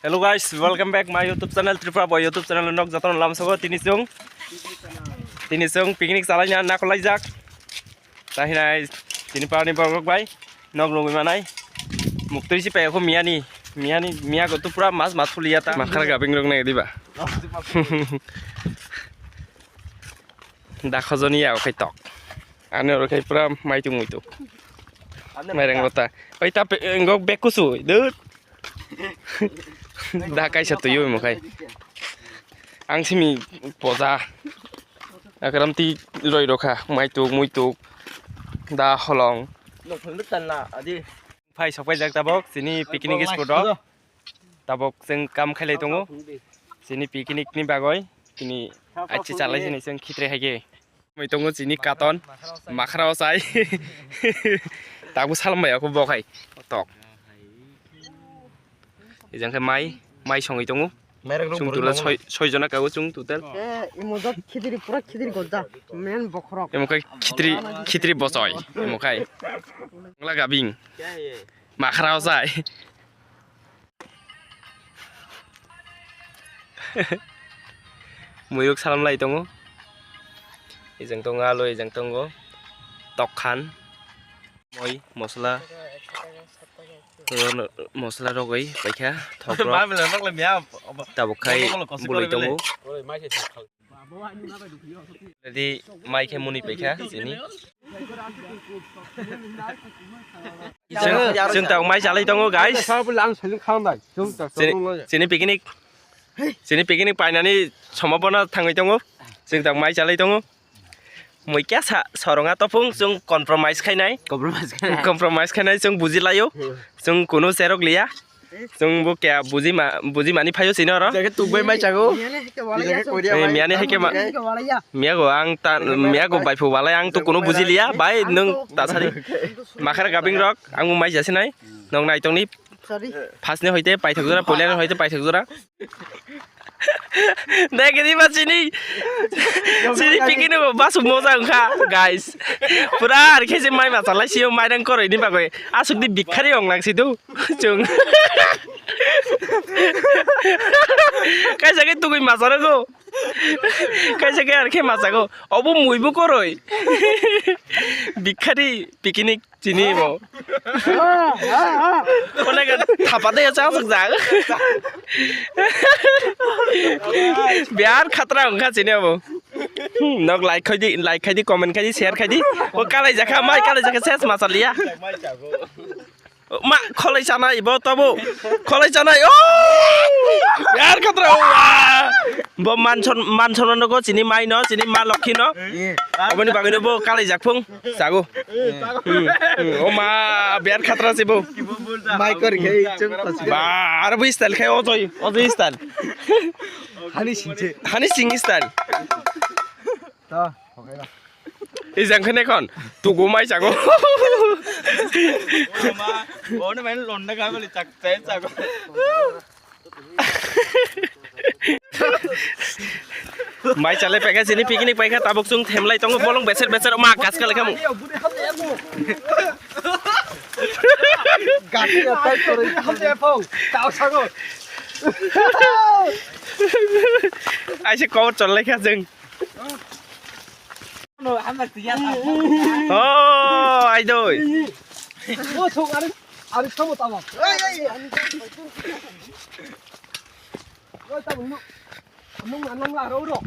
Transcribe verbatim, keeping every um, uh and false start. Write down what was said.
Hello guys, welcome back my YouTube channel, Tripura Boy YouTube channel. Nok jotono lamsogo tini chwng, tini chwng picnic chalaina nakolai jak. Tahinai tini parni borok bai nok nugwi manai. Muktwi si payakho miyani, miyani, miya go to pura mas mas phuliya ta. Makhar gabing rok nai diba. Da khojoni ya okhai tok. Ani oro khai pura maituk muituk. Mairang rota. Oi ta pe-, engok bekusu, dut. Da kaisa tuyo mo khai. Ang simi poja. Akram ti roi rokha, maituk, muituk. Da holong. Phai sok paijak tabok, sini picnic spot o. Tabok chwng kam khailai tongo. Sini picnic ni bagoi, sini achi chalai sini chwng khitre haike. Mai tongo chini katon, makhra o chai. Tabuk salam bai ako bokhai. Tok. Ejang khe mai, mai songwi tongo. Chwng total soi, soi jona kago chwng total. Eh, imo jat khidiri, pura khidiri gojja. Men bokhorok. Emo khai khitri, khitri bochoi. Emo khai. Ngla gabing. Makhra o chai. Muyuk salam lai tongo. Ejang tongo alu, ejang tongo tokhan, moi, mosla, mosla rogwi paikha thok rok. Tabuk khai bwlwi tongo. Ready, mai khe muni paikha chini. Chwng, chwng tabuk mai chalai tongo, guys. Chini, chini picnic, chini picnic painani somapona thangwi tongo. Chwng tabuk mai chalai tongo. Moi kya sa, soronga topung chwng compromise khainai. Compromise khainai. Compromise khainai chwng bujilaio. Chwng kunu cherok liya. Chwng bo kya buji ma, buji mani phaio sini oro. Jaga tukbai mai chago. Jaga koria Eh, mai. Miyani hai khe ma, miya go ang ta, miya go bai phu walai ang to kuno buji liya, bai nwng ta sari. Makhar gabing rok, ang bo mai jasi nai. Nwng nai tongni. Sorry. First ni hoite paithak jora, poila ni hoite paithak jora. Degi di ba chini. Chini picnic o basu moja wngkha, guys. Pura ar khe se mai ma chalai sio, mairang koroi ni bagwi. Asuk di bikhari ong lang si tu. Chwng. Kaisa khe tugui macharogo. Kaisa khe ar khe machago. Obo muibu koroi. Bikhari picnic chini bo. Onek thapa de cha suk jang. Biar khatra wngkha chini bo. Nok like khai di, like khai di, comment khai di, share khai di. O kalai jakha, mai kalai jakha, ses machaliya. Ma, kholai chanai, bo tobo. Kholai chanai, o! Yar khatra, o, wa! Bo manson, manson no go, chini mai no, chini ma lokhi no. Oboni bagwi no bo kalai jak phung, chago. Hmm, hmm, o ma, biar khatra se bo. Mai kor khe, chung to si. Ba, ar bo style khai, o joi, o joi style. Hani singche. Hani sing style. Ta, okay. Ijang khene kon, tugu mai chago. Ono main londa ka bali chak chai chago. Mai chale paikha chini picnic paikha tabuk chwng themlai tongo bolong beser beser ma kas kale kamu. Gati atai toroi. Hamde phong. Tao sago. Aise kobor cholai kha chwng. Oh, aidoi. O song ari, ari samo tamo. Ai, ai. Oi, tamo nu. Nung na nung la ro ro.